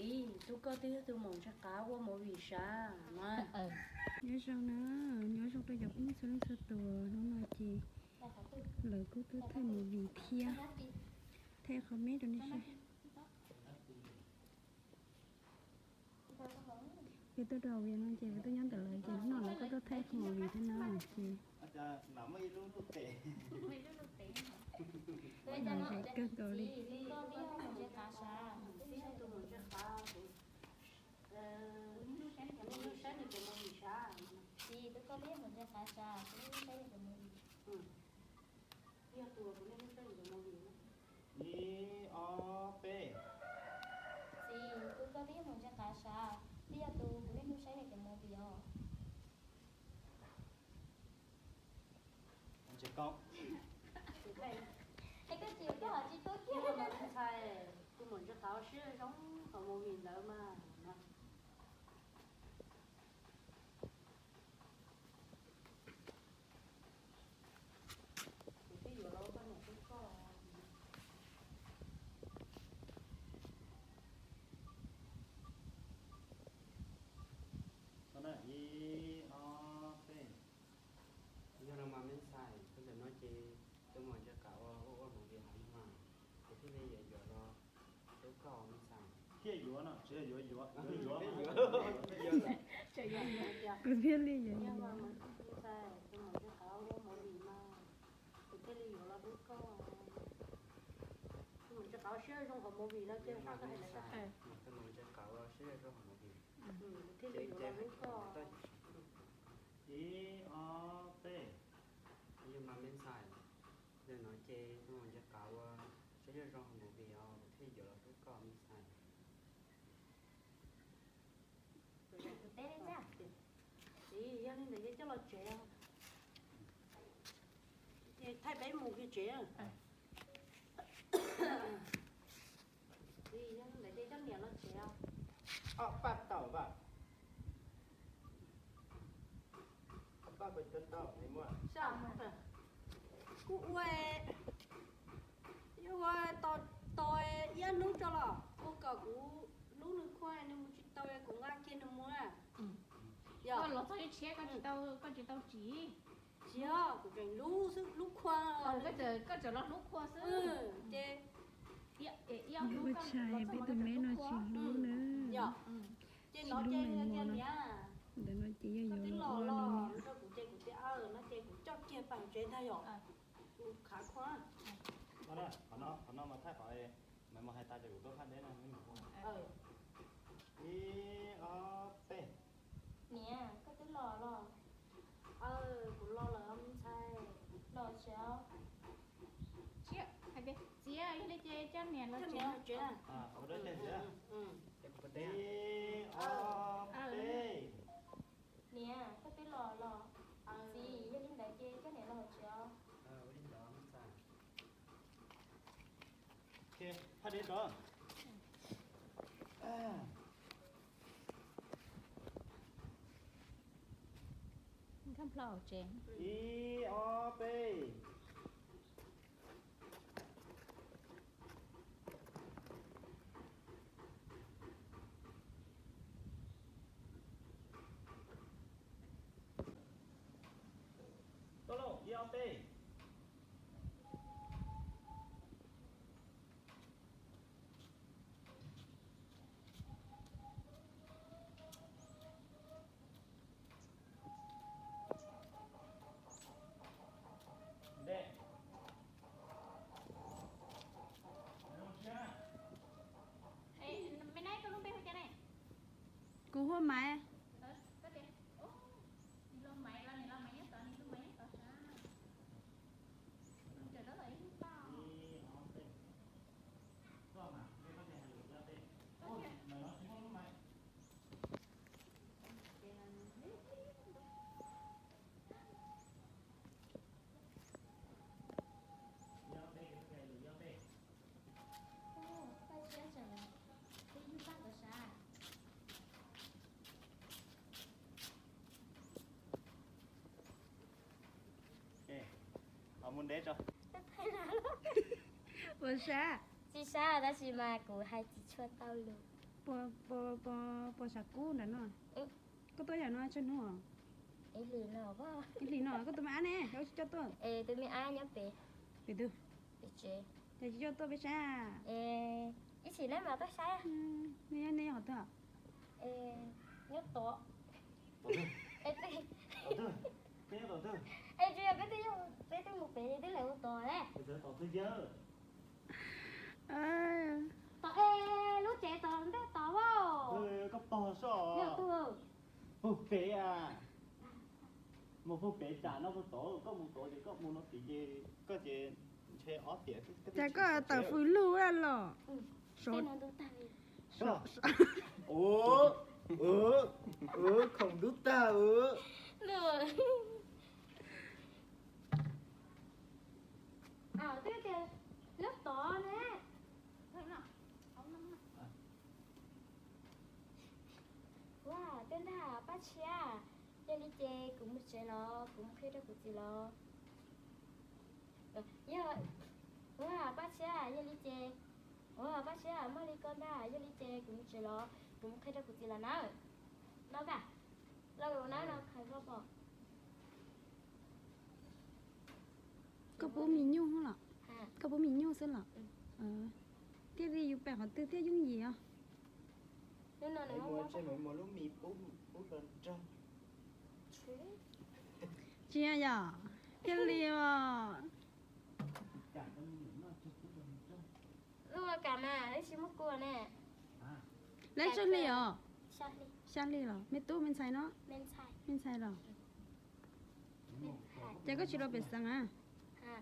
Txiv, tub koj twb yog tus maum ntse qav ua movie sav no. Nyob zoo na, nyob zoo rau cov phooj ywg txhua leej txhua tus. Hnub no ces lawv kuj tuaj thaij movie thiab, thaij qhov me rau nej saib. Peb tuaj rau hauv Vias no ces peb tuaj nyob ntawm lawv ces hnub no lawv kuj tuaj thaij qhov movie thiab na ces. Ntawm zem kawg nkaus li. Ib, ob, peb. Txiv, tub koj twb yog maum ntse qav sav, twb yog tus kuv niaj hnub saib cov movie os. Ntses koob. Es koj tsis, koj ho tsis tuaj kiag. Tus maum ntse qav siab zoo qhov movie ntawd mas. Kuv thiaj yuav los ua poj niam tub koj. Ib, ob, peb. Yog no mas me ntxhais, ntawm no ces tus maum ntse qav ua ua ua movie heev mas, kuv thiaj li yuav yuav los hlub koj me ntxhais. Thiaj yuav no, tsis yog yuav, yuav, yuav, yuav. Kuv thiaj li yuav yuav. Tus maum ntse qav ua movie mas, kuv thiaj li yuav los hlub koj. Tus maum ntse qav siab zoo qhov movie no ces sab koj hais lawv sab. Tus maum ntse qav siab zoo qhov movie, kuv thiaj li yuav los hlub koj. Ib, ob, peb. Yog mas me ntxhais, ntawm no ces tus maum ntse qav ua siab zoo qhov movie os, kuv thiaj yuav los hlub koj me ntxhais. Yog li ntawd ces coj los tsev, ces thaij peb mus kiag tsev. Yog li ntawd ces coj niam los tsev. Ob pab tau pab. Ob pab puas cov tau, kuv ua, ua tos ib hnub tso los ua kom kuv hlub nws khua, nws mus tsis tau kuv nqa kiag nws mus na. Yog los txog ib tshiab koj tsis tau, koj tsis tau tsim. Tsis yog, kuv tseem hlub xwb, hlub khua. Koj tseem los hlub khua xwb. Ces ua tshais peb tus me no tsis hlub na. Yog, ces no ces niam, ntawm no ces yog yuav los ua los niam. Rau kuv ces kuv tias no ces kuv coj kiag pem tsev ntag yom. Kuv khav khua. Qhov no mas thaij qhov mas hais tas ces kuv tuaj phaj deb no. Ib, ob, peb. Niam, koj twb los los? Aw, kuv los lawm me ntxhais. Los tsev. Txiv, hais tias txiv, yog li ces coj niam los tsev. Ib, ob, peb. Niam, koj twb los los? Txiv, yog li ntawd ces coj niam los tsev. Phaj deb tso. Ib, ob, peb. Tau lauj, ib ob peb. Ntej. Kuv hu Maiv. Ua sab? Tsis sab, tab sis mas kuv hais tsis tshua tau lus. Puas, puas, puas, puas xav kub ntawm no? Koj tuaj yam no tsawg hnub os? Ib hlis no. Ib hlis no koj tus me ab ne, ua tsis coj tuaj? Tus me ab nyob pem. Pem twg? Pem tsev. Ces tsis coj tuaj peb saib? Ib chim nej mam tuaj saib. Nej, nej nyob qhov twg? Nyob tod. Es tsis yog peb twb, peb twb mus pem twb lawm ua tod ne. Tom es lub tsev tod nraj tod. Koj pog soj. Puag pem a. Mus puag pem tsam no puag tod, koj mus tod ces koj mus no tid ces koj ces ntshe ob tiam. Cas koj tawm fws lug los? Ua, khoom ntub tag. Twb tias lub tod ne. Ua, twb ntag Paj Tshiab, yog li ces kuv mus tsev los, kuv mus qhia rau kuv txiv los. Yog, ua, Paj Tshiab, yog li ces, ua, Paj Tshiab, muaj li ko ntag, yog li ces kuv mus tsev los, kuv mus qhia rau kuv txiv los nawb. No kam, los na no qhia koj pom. Koj pub me nyuj los? Koj pub me nyuj xwb los? Thiaj li yus pem qhov twg thiaj yooj yim os. Tsis yog, thiaj li os. Lub kam mas tsis muaj kua ne. Lawv tsawg hli os? Xya hli los? Me tub me ntxhais no? Me ntxhais los? Ces koj tsis los pem xeev a?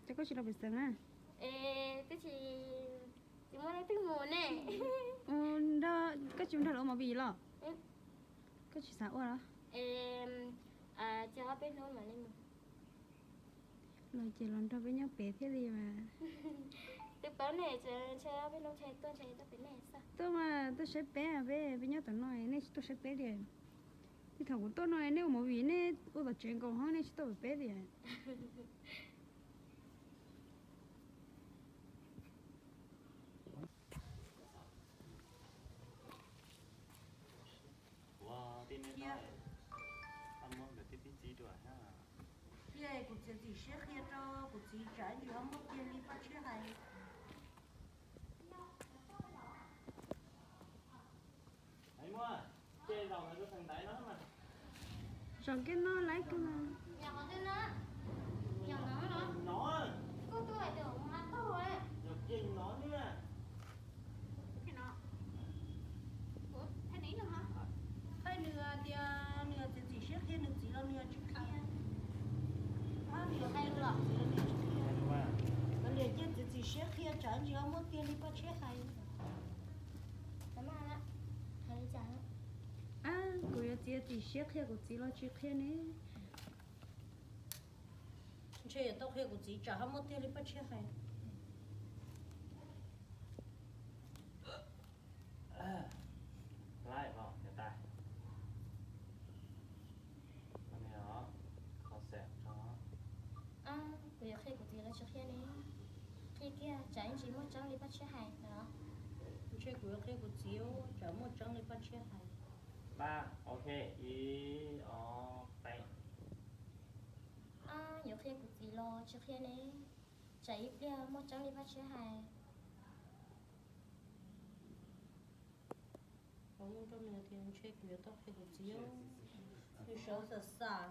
Ces koj tsis los pem xeev a? Twb tsis, tsis muaj leej twg mus ne. Koj tsis nrog lawv ua movie los? Koj tsis xav ua los? Ces ob peb hnub mam li mus. Los ces los nrog peb nyob pem thiaj li mas. Twb paub ne, ntshe ob peb hnub ntshe tuaj, ntshe tuaj pem nej xwb. Tuaj mas tuaj saib peb, peb, peb nyob tom no nej tsis tuaj saib peb li. Tej thaum kuv tuaj no nej ua movie, nej ua tom tsev nkaus hos nej tsis tuaj pem peb li. Ua, tij ne, tau muab nkawd tij tij txiv dua thiab. Thiab kuv txiav txim siab qhia rau kuv txiv tsam ntsis ho muaj tiag li Paj Tshiab hais. Zaum kiag no laiv kiag no. Qhia nws tias nws txiav txim siab qhia nws txiv los nws tsis qhia. Nws qhia nws txiv los nws tsis qhia. Kav liam, cia txiav txim siab qhia tsam ntsis ho muaj tiag li Paj Tshiab hais. Kuv yuav txiav txim siab qhia kuv txiv los tsis qhia ne. Ntshe yuav tau qhia kuv txiv tsam ho muaj tiag li Paj Tshiab hais. Kuv yuav qhia kuv txiv los tsis qhia ne. Qhia kiag tsam ntsis muaj tseeb li Paj Tshiab hais no. Ntshe kuv yuav qhia kuv txiv tsam muaj tseeb li Paj Tshiab hais. Paj, ok, ib, ob, peb. Yuav qhia kuv txiv los tsis qhia ne, tsam ib pliag muaj tseeb li Paj Tshiab hais. Ntshe kuv yuav tau qhia kuv txiv, nws sawv xam xam.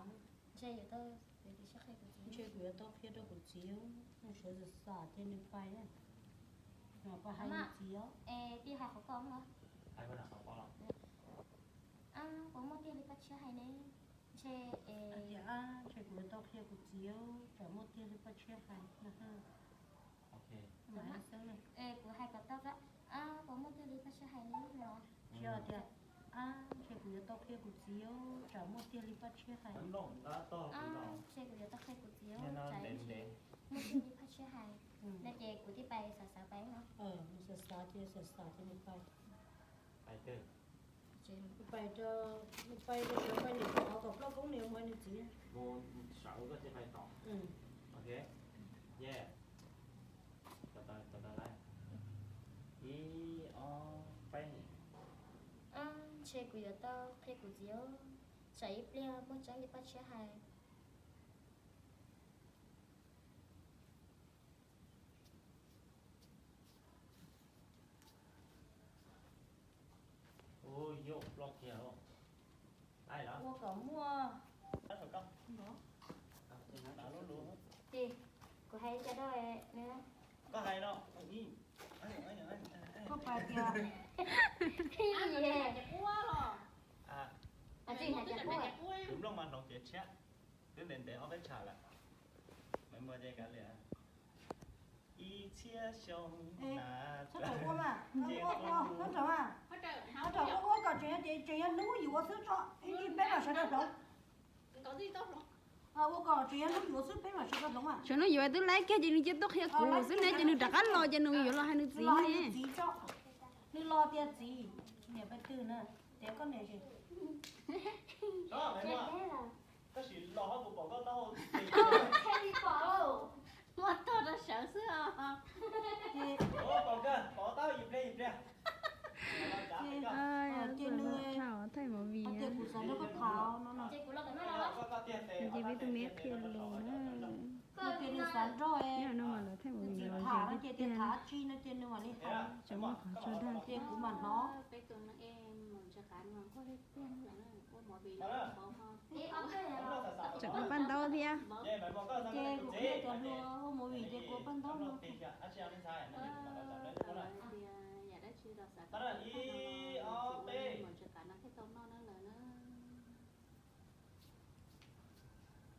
Ntshe kuv yuav tau qhia rau kuv txiv, nws sawv xam xam thiab nws pais. Paj hais nws txiv os. Puas muaj tiag li Paj Tshiab hais ne? Ntshe, ntshe kuv yuav tau qhia kuv txiv tsam muaj tiag li Paj Tshiab hais. Kuv hais kom tau, puas muaj tiag li Paj Tshiab hais ne? Tsis yog tias, ntshe kuv yuav tau qhia kuv txiv tsam muaj tiag li Paj Tshiab hais. Ntshe kuv yuav tau qhia kuv txiv tsam muaj tiag li Paj Tshiab hais. No ces kuv twb pais xav xav pais no. Xav xav ces xav xav ces nws pais. Pais rau, nws pais rau sawv pais niam qhov kom ploj koob niam mus hais nws txiv. Mus sawv koj thiaj pais tod. Ok. Yeah. Ib, ob, peb. Ntshe kuv yuav tau qhia kuv txiv os, tsam ib pliag muaj tseeb li Paj Tshiab hais. Ua kom muaj. Ces kuv hais li cas rau nws? Koj hais no. Koj pais tias Tus nplooj mas hloov kev tshiab, twb ntev ntev ob peb tsam lawm. Maiv Muas ces kav liam, ib txhiab xyoo na, ua kom tseem yog hnub yuav xwb tso, ib ntsis peb mam sawv rau hloov. Ua kom tseem yog hnub yuav xwb peb mam sawv rau hloov. Tseem hnub yuav twb laib kiag ces nws cia tuaj qhia kuv xwb ne, ces nws rov qab los ces nws yuav los hais nws txiv ne. Nws los tias txiv, niam peb twg na, tias koj niam. Tab sis los ho kuv pom koj taub hau. Muab tog rau sawv xwb os. Pom kawg, pom taub hau yim pliag yim pliag. Ces nws tias kuv xav nrog koj tham no no. Ces peb tus me qhia lus na. Nws tias nws xav nrog, nws tsis tham no ces tias tham tsi no ces nws mam li hais. Tseem muaj qhov tso dag ces kuv mam hnov. Tseem ua paj ntaub thiab. Ces kuv thiaj cov hluas ua movie ces kuv ua paj ntaub no.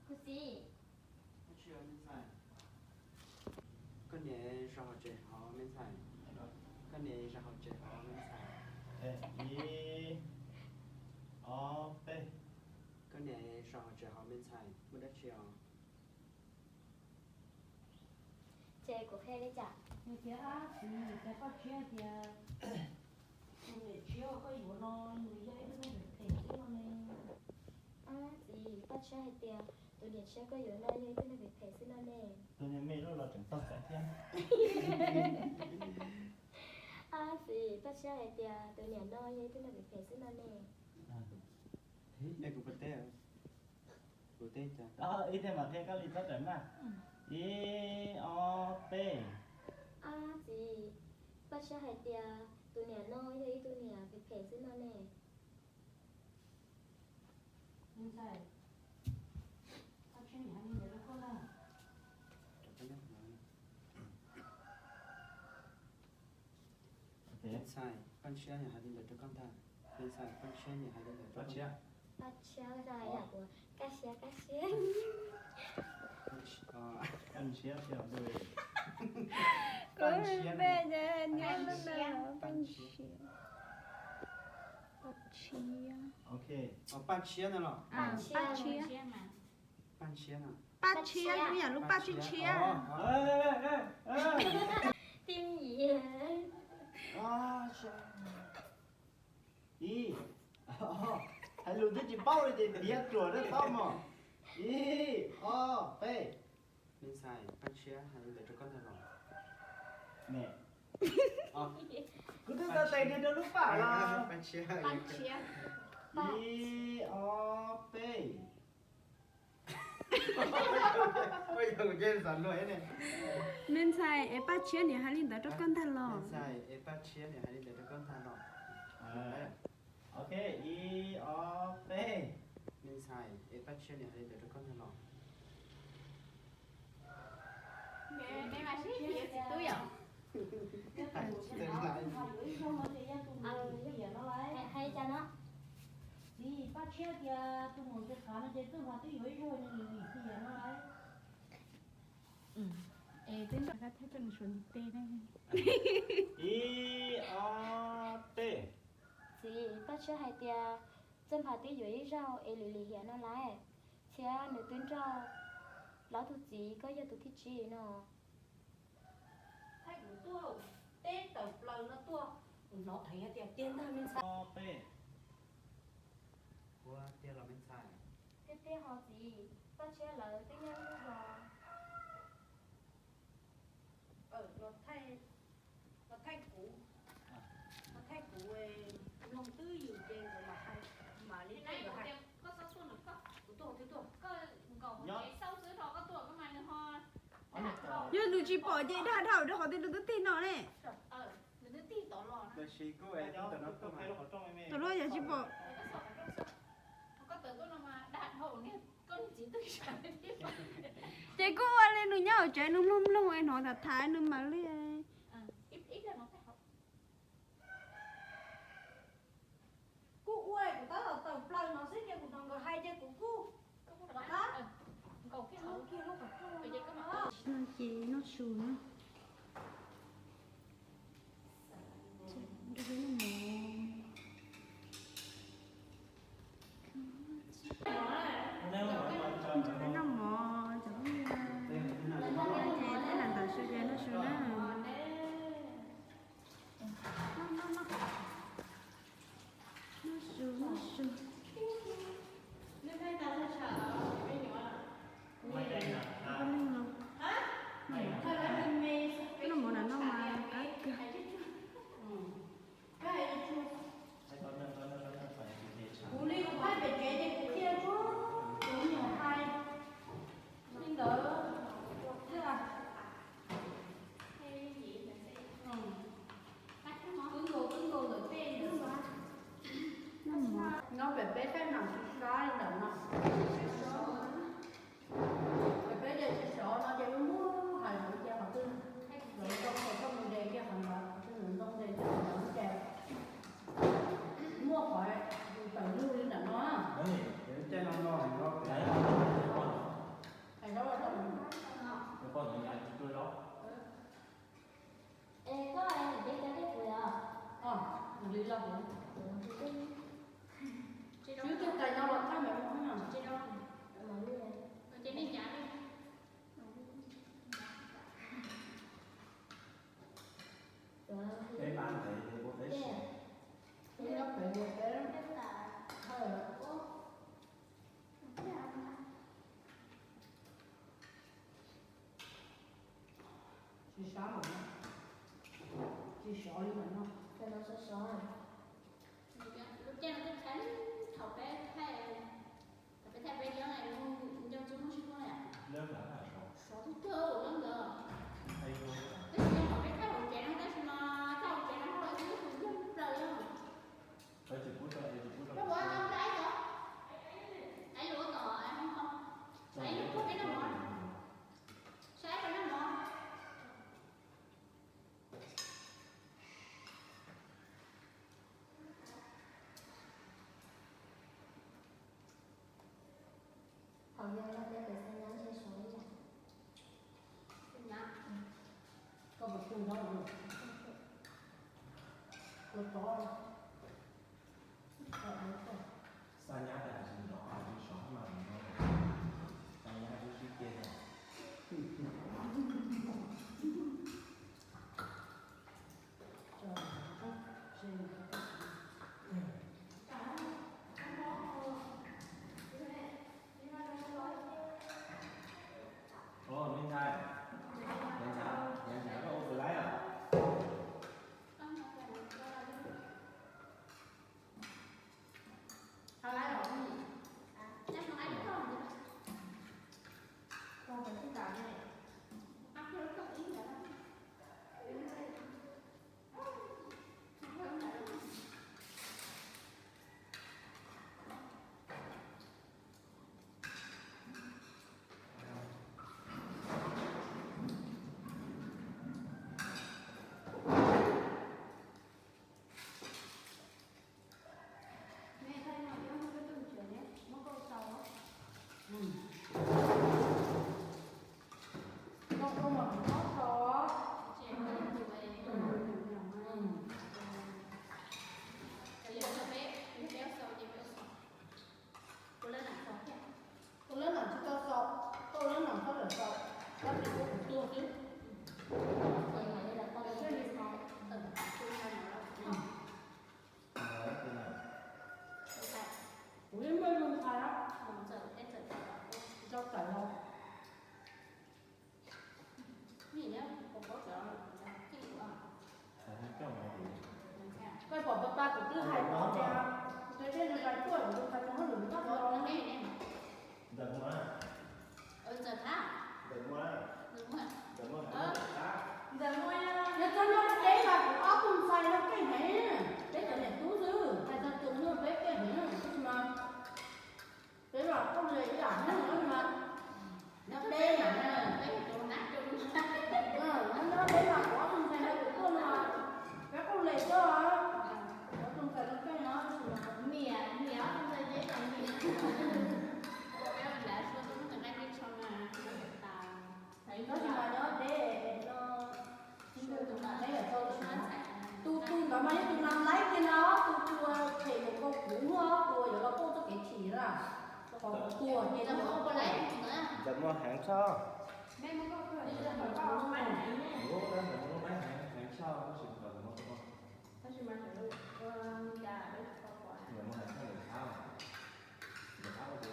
Kuv txiv, koj niam zaum hauv tsev hov me ntxhais. Koj niam zaum hauv tsev hov me ntxhais. Ib, ob, peb. Koj niam zaum hauv tsev hov me ntxhais, muaj dab tsi os? Ces kuv qhia li cas? Nws tias, ab txiv, tias Paj Tshiab tias tus niam tshiab koj yuav no nws yog ib tug neeg phem xwb no ne. Ab txiv, Paj Tshiab hais tias tus niam tshiab koj yuav no yog ib tug neeg phem phem xwb no ne. Tus niam me loj los tseem tau xaiv thiab. Ab txiv, Paj Tshiab hais tias tus niam no yog ib tug neeg phem phem xwb no ne. Kuv teb, kuv teb, ib teg mam qhia koj li txhob rawm maj. Ib, ob, peb. Ab txiv, Paj Tshiab hais tias tus niam no yog ib tug niam phem phem xwb no ne. Me ntxhais, Paj Tshiab niam hais li ntawd rau koj ntag. Me ntxhais, Paj Tshiab niam hais li ntawd rau koj ntag. Paj Tshiab, Paj Tshiab, Kaj Siab, Kaj Siab. Kuv npe ces niam Paj Tshiab. Paj Tshiab. Paj Tshiab no los? Paj Tshiab. Paj Tshiab no. Paj Tshiab, yam lub paj tshiab tshiab. Tib yam. Ib, hais lus twb tsis paub li ces piav ruam rau tau mog. Ib, ob, peb. Me ntxhais, Paj Tshiab hais li ntawd rau koj ntag los? Kuv twb tau tes nws rau lub paj los. Paj Tshiab. Ib, ob, peb. Me ntxhais, es Paj Tshiab niam hais li ntawd rau koj ntag los? Me ntxhais, es Paj Tshiab niam hais li ntawd rau koj ntag los? Ok, ib, ob, peb. Me ntxhais, es Paj Tshiab niam hais li ntawd rau koj ntag los? Hais cas no? Txiv, Paj Tshiab tias tus muam tus qav no ces Txawj Nphav twb yuav ib zaug nws lim hiam no lauj. Es twb nrog qab thiab rau nws suav ntiv tes ne. Ib, ob, peb. Txiv, Paj Tshiab hais tias Txawj Nphav twb yuav ib zaug es lim lim hiam no lauj, thiab nws twb nrog plaub tug txiv, koj yog tus thib tsib no. Thaij kuv tuaj, teb tawm plaws no tuaj, kuv hnov dheev tias tiag ntag me ntxhais. Ob peb. Ua tiag los me ntxhais? Tiag tiag ho txiv, Paj Tshiab lawv twb nyob ib lub zos. Los thaij kuv, los thaij kuv, mloog twb yus ces nkawd Tsis pom ces dag dhau rau qhov twg nws twb tig no ne. Tam no yog tsis pom. Ces kuj ua li nws nyob hauv tsev nws mloog mloog es hnov tham tham nws mam li. Kuv ua kuv tab tom tawm plaws no xwb ces kuv hnov nkawd hais ces kuv kuj rov qab. No ces noj su na. Noj mov, noj mov, cov phooj ywg, ces tej lam ntawm su ces noj su na. Noj su, noj su. Noj mov na, noj mas qab kawg. Kuv li kuv phaij pem tsev ces kuv qhia tsuag tsuag nyuam hais li ntawd xwb. Wb nkaus wb nkaus ntawm tej ntawd. No pem peb thaij mas tsis sab li ntawm no. Pem peb ces tsis sov no ces wb muab hais lawv cia qhov twg, lawv tau qhov tau mus ntes cia qhov ntawd, qhov twg ntoo ntes cia qhov ntawd ces muaj qhov tawm lug li ntawm no. Hais zaub los tau. Es koj es nws peb cov dej kuv os. Nws li los kuv. Xwb twg tais no los thaj me ua no. Peb pab ntev ua peb siav. Peb nyob pem ua peb. Tsis sab mas no. Tsis sov li mas no. Ces no sov sov. Lub caij no twb qhia thaum peb thaij, thaum peb thaij peb nyob nco tsis muaj sib muaj li. Sov twb kawg lawm ntawd. Twb tsis yog thaum peb thaij hauv tsev no tab sis mas thaij hauv tsev no hauj lwm twb yog plaws li. Koj ua tau nplaim tod, es luas tom hoob ko, es yus pub peb noj mov, saib peb noj mov. Thaum yog no ces pem xav nyab ntshe sov ib yam. Koj puas tsuag nrov? Ua tov. Xa nyab tas tsis nrov tsis sov mas no, xa nyab sib sib ceg no. Ov, me ntxhais, me ntxhais, me ntxhais koj ua puas laib os? Tus lab nam tsis tau xaus, koj lab nam txhob lawm xaus, tab sis kuv tuag xwb. Kuv yeej muaj lus ntxhais, tsis tau tawm los. Koj pom pab pab kuv twb hais no tias, ntshe tej nws lais tuaj lawm, nws hais rau hauj lwm nyob no. Ntawm muaj, ntawm muaj, ntawm muaj. Ntawm muaj heev tshaj. Ntawm muaj heev, heev tshaj, tab sis kom ntawm muaj tab sis mas ntawm muaj heev tshaj ntawm qab, ntawm qab ua tsis lab. Ntawm qab ua tsis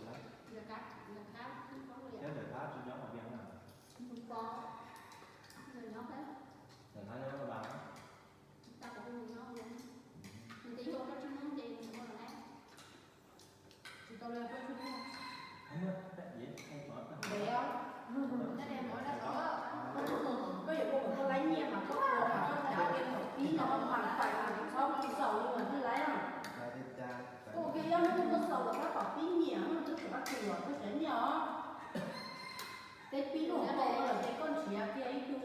lab, thiab ntawm qab tsis nyob hauv Vias na. Ntawm qab nyob Vaj Vas. Koj yuav ua kom koj laib nyiaj mas koj ua mas koj cav kiag kom pib no mas fais mas txhob mus xaus li mas thiaj laib na. Koj ua kiag ob hnub koj xaus kom koj kom pib nyiam, twb tseem koj tsis los koj xav nyiaj os. Peb pib lub hauv paus lawm ces koj nrhiav kiag ib tug.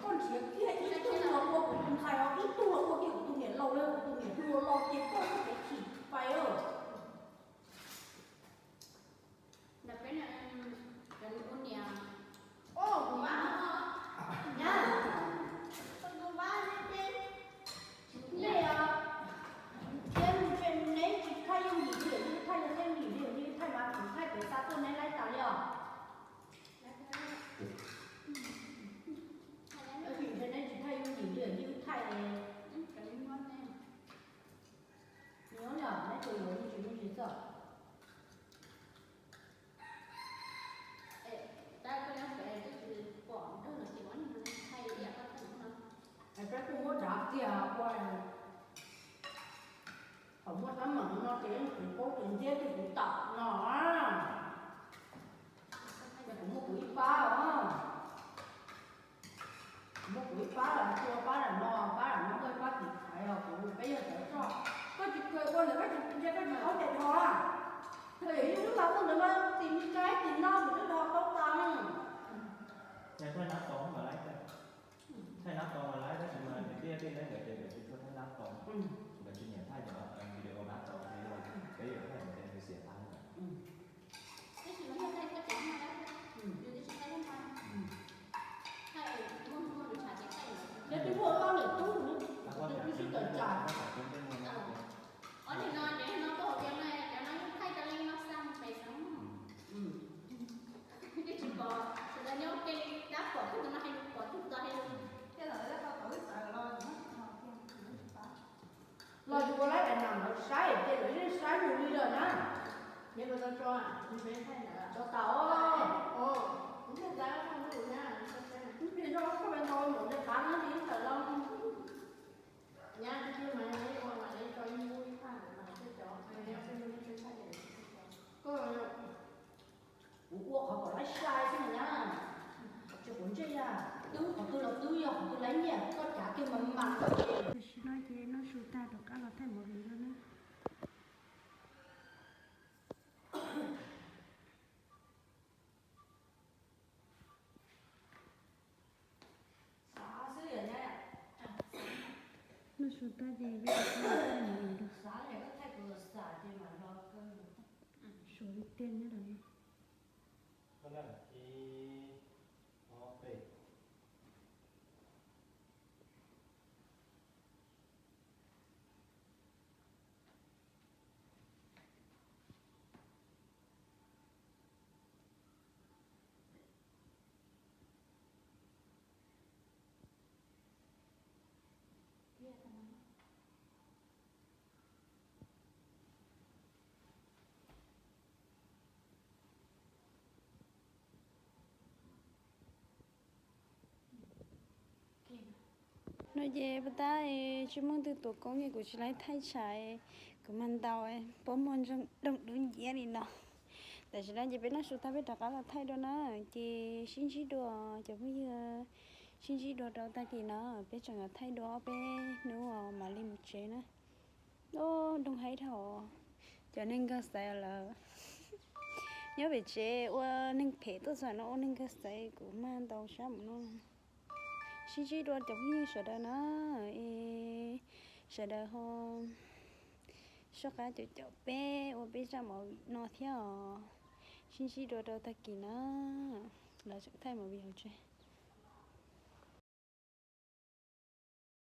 Koj nrhiav kiag ib tug los ua kuv tus ntxhais os, ib tug los ua kiag kuv tus niam laus, kuv tus niam hluas los ces koj txoj kev chim fais os. Ntawm peb na, cov ua niam, o, kuv mab, nyab, tus mab nej os, thiab ntshe neb tsis thaij yooj yim li, neb thaij yog thaij yooj yim li, neb thaij mas kuv thaij kuv xa tuaj neb laib tas li os. Tab sis ntshe neb tsis thaij yooj yim li, neb thaij, nyob yog neb tus yuav me ntsis me ntsis xwb. Peb kuj muab dav kiag ua, thaum muaj teeb meem no ces kuv paub tias ntiab twg kuv tawm no. Ces kuv muab kuv ib pab os. Kuv muab kuv ib pab los, tua pab lam no, pab lam no, muaj ib pab tiv thaiv os, kuv peb yog cov tso. Koj tsis kawg ua ntawm koj tsis ntsia koj tsis paub ces dhos. Yog ib lub mas ua ntawd mas tim tsaib tim no kuv twb dhos tau tas. Thaij nab tau mas laib, thaij nab tau mas laib, tab sis mas tiaj tiaj neb nkawd ces nkawd tsis tshua thaij nab tau, nkawd tsis nyiam thaij cov video nab tau, peb yuav thaij ntawd ces nws xiam tas lawm. Neb twb muaj loj lawm tub, twb sib tawm tsam. Ob niag no ces no tuaj hauv Vias no, cov no yeej thaij cov li no xa pem xeev. Yeej tsis pom sawv daws nyob ua ke li, tab pom tug no hais lus, pom tug tod hais lus. Tej zaum lawv tau tau wb sawv los, los yus ua laib daim nam lawv saib ces lawv yeej saib mus li lawm na. Tso tas os. Ib pliag zoj koj pab ntau mus nte qav no ces ib tawm los. Kuv ua qhov kom laib sai xwb na. Tsis quav ntsej, yog twb qhov twg los twb yog qhov twg laib nyiaj koj cav kiag mas mas koj ces. Tam sim no ces noj su tag rov qab los thaij movie no na. Noj su tag ces peb rov qab los thaij movie dua. Suav li tiag nyob rau no. No ces puas tab tsis muaj leej twg tuav koob ces kuv tsis laib thaij tshais, kuv mas ntaus pob muag nroo doog dub nciab li no. Tam sim no ces peb noj su tag peb rov qab los thaij dua na, ces sib ntsib dua cov phooj ywg, sib ntsib dua rau tag kis no, peb tseem yuav thaij dua ob peb hnub mam li mus tsev na. Doog heev dhau, cov neeg nkag xaiv lawm. Nyob pem tsev ua neeg phem tuaj txog no ua neeg nkag xaiv kuv mas ntaus sab mus no. Sib ntsib dua cov phooj ywg sawv daws na, es sawv daws ho soj qab caum caum peb ua peb zaj movie no thiab os. Sib ntsib dua rau tag kis na. Lawv tseem thaij movie hauv tsev.